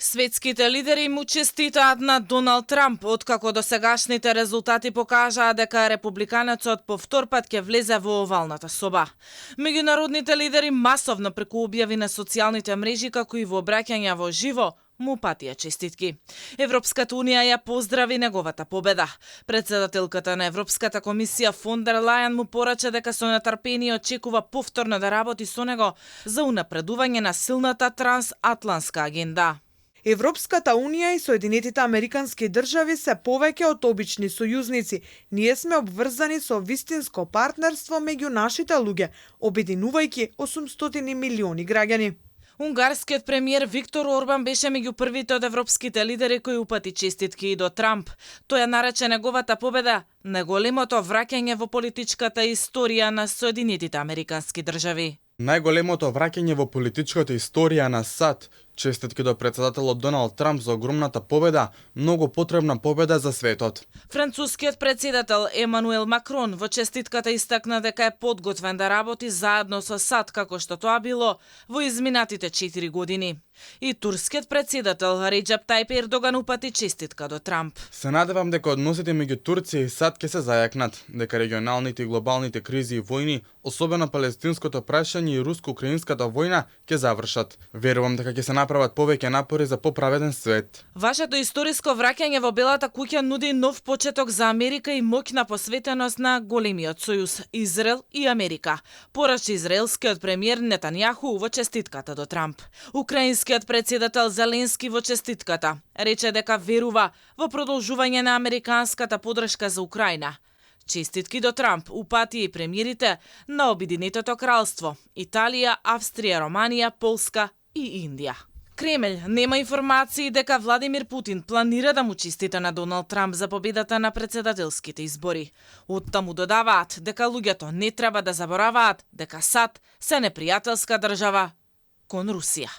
Светските лидери му честитаат на Доналд Трамп, откако досегашните резултати покажаа дека републиканецот по втор пат ќе влезе во овалната соба. Меѓународните лидери масовно преку објави на социјалните мрежи, како и во обраќања во живо, му патија честитки. Европската унија ја поздрави неговата победа. Председателката на Европската комисија фон дер Лајен му порача дека со нетрпение очекува повторно да работи со него за унапредување на силната трансатлантска агенда. Европската унија и Соединетите Американски држави се повеќе од обични сојузници. Ние сме обврзани со вистинско партнерство меѓу нашите луѓе, обединувајќи 800 милиони граѓани. Унгарскиот премиер Виктор Орбан беше меѓу првите од европските лидери кои упати честитки и до Трамп. Тој ја нарече неговата победа најголемото враќање во политичката историја на Соединетите Американски држави. Најголемото враќање во политичката историја на САД. Честитки до председателот Доналд Трамп за огромната победа, многу потребна победа за светот. Францускиот председател Емануел Макрон во честитката истакна дека е подготвен да работи заедно со САД како што тоа било во изминатите 4 години. И турскиот председател Реджеп Тајип Ердоган упати честитка до Трамп. Се надевам дека односите меѓу Турција и САД ќе се зајакнат, дека регионалните и глобалните кризи и војни, особено палестинското прашање и руско-украинската војна, ќе завршат. Верувам дека ќе се направат повеќе напори за поправеден свет. Вашето историско враќање во Белата куќа нуди нов почеток за Америка и моќна посветеност на големиот сојуз Израел и Америка, порача израелскиот премиер Нетањаху во честитката до Трамп. Украинскиот председател Зеленски во честитката рече дека верува во продолжување на американската поддршка за Украина. Честитки до Трамп упати и премиерите на Обединетото кралство, Италија, Австрија, Романија, Полска и Индија. Кремљ нема информации дека Владимир Путин планира да му честита на Доналд Трамп за победата на председателските избори. Оттаму додаваат дека луѓето не треба да забораваат дека САД се непријателска држава кон Русија.